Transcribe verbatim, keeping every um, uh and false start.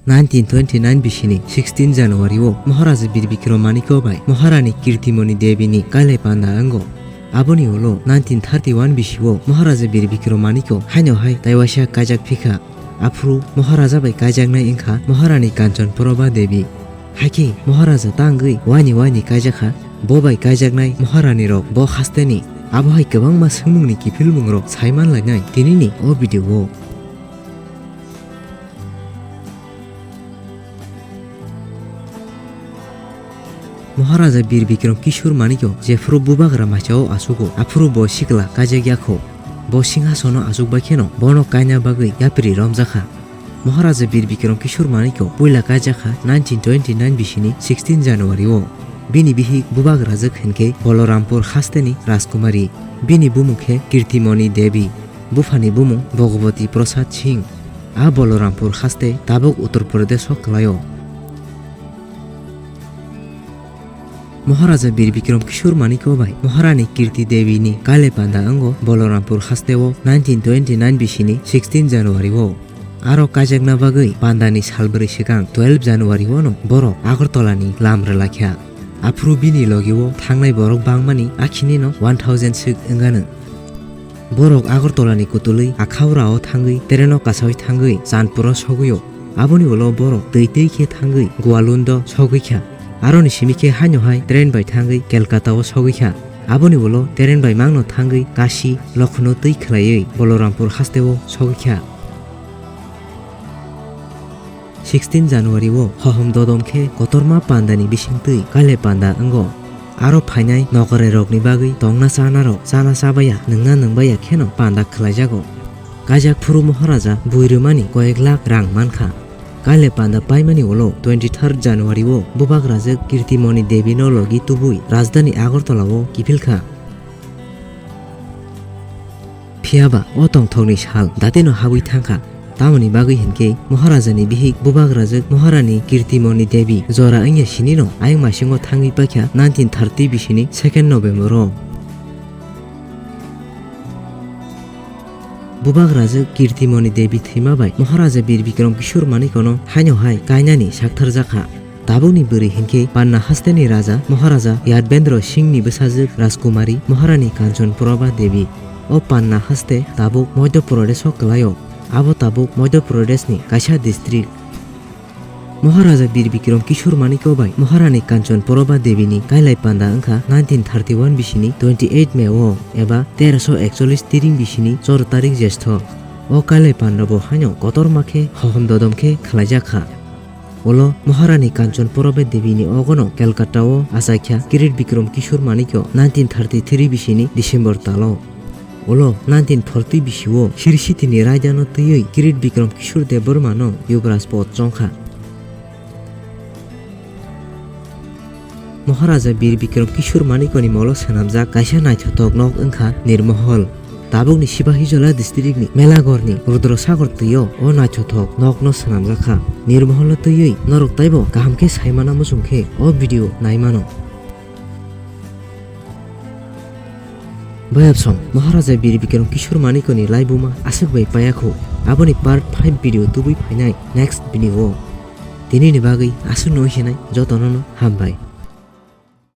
Nineteen twenty-nine bisini sixteen January o Maharaja Bir Bikram Manikya bai Maharani Kirtimoni Devi ni kailai panda wngo. Aboni ulo nineteen thirty-one bisio Maharaja Bir Bikram Manikya haino hai taiwaisa kaijak phikha. Aphuru Maharaja bai kaijaknai wngkha Maharani Kanchan Prabha Devi. Haikhe Maharaja tangwi waini waini kaijakha. Bo bai kaijaknai Maharani rok bo hasteni. Abo hai kwbangma swngmungni kiphilmungrok saiman lainai tinini o video o. Maharaja Bir Bikram Kishore Manikya jephuru bubagra maichao achugo, aphuru bo sikla kaijak yakho. Bo singhasono achukbai kheno bono kaina bagwi yapri romjakha. Maharaja Bir Bikram Kishore Manikya puila kaijakha nineteen twenty-nine bisini sixteen January o. Bini bihik bubagrajwk hinkhe Balorampur hasteni Rajkumari. Bini bumung khe Kirtimoni Devi. Buphani bumung Bhagavati Prasad Singh. A Balorampur haste tabuk Uttar Pradesh o kwlaio. Maharaja Bir Bikram Kishore Manikya bai Maharani Kirti Devi ni kailai panda wngo Balorampur hasteo nineteen twenty-nine bisini sixteen January o. Aro kaijakna bagwi pandani salbrwi swkang twelve January o no borok Agartala ni lam rwlaikha. Aphuru bini logi o thangnai borok bangmani akhini no one thousand swk wngano. Borok Agartala ni kutulwi Akhaura o thangwi train o kasawi thangwi Chandpur o sogwio. Aboni ulo borok twi twi khe thangwi Goalund o sogwikha. Aroni simi khe haino hai train bai thangwi Kolkata o sogwikha. Aboni ulo train bai mangno thangwi Kashi, Lucknow twi khwlaiwi Balorampur hasteo sogwikha. Sixteen January o hohom dodom khe kotorma pandani bisingtwi kailai panda wngo. Aro phainai nokorairokni bagwi tongna chanarok chana chabaya, nwngna nwngbaya kheno panda khwlaijago. Kaijak phuru Maharaja bui rwmani koyek lakh rang mankha. Kailai panda paimani ulo twenty-third January o bubagrajwk Kirtimoni Devi no logi tubui rajdhani Agartala o kiphilkha. Phiyaba o tongthokni sal datino habwi thangkha. Tamoni bagwi hinkhe Maharajani bihik bubagrajwk Maharani Kirtimoni Devi jora wngya sinino ayang masingo thangwi paikha nineteen thirty bisini second November o. Bubagrajwk Kirtimoni Devi thwima bai Maharaja Bir Bikram Kishore Manikyono haino hai kainani saktharjakha. Tabukni bwrwi hinkhe Panna hasteni raja Maharaja Yadvendra Singhni bwsajwk Rajkumari Maharani Kanchan Prabha Devi. O Panna haste tabuk Madhya Pradesh o kwlaio. Abo tabuk Madhya Pradesh ni kaisa district. Maharaja Bir Bikram Kishore Manikya bai Maharani Kanchan Prabha Devi ni kailai panda wngkha nineteen thirty-one bisini twenty-eight May o eba teroso ekchollish tiring bisini chor tarik Jestho. O kailai panda bo haino kotorma khe hohom dodom khe khwlaijakha. Ulo Maharani Kanchan Prabha Devi ni ogono Kolkata o achaikha Kirit Bikram Kishore Manikya nineteen thirty-three bisini December talo. Ulo nineteen forty bisio Sri Siti ni raidano twiwi Kirit Bikram Kishore Debbarma no Yuvraj pod chongkha. Maharaja Bir Bikram Kishore Manikya ni molo swnamjak kaisa naithothok nok wngkha Nirmohol. Tabukni Sipahijola district ni Melagor ni Rudra Sagar twi o o naithothok nok no swnamjak kha. Nirmohol no twiwi norok taibo kaham khe saimana muchung khe o video naimano. Bayapsong, Maharaja Bir Bikram Kishore Manikya ni laibuma aswk bai payakho. Aboni part five video tubui phainai next video o. Tinini bagwi aswk no hinai jotono no hambai.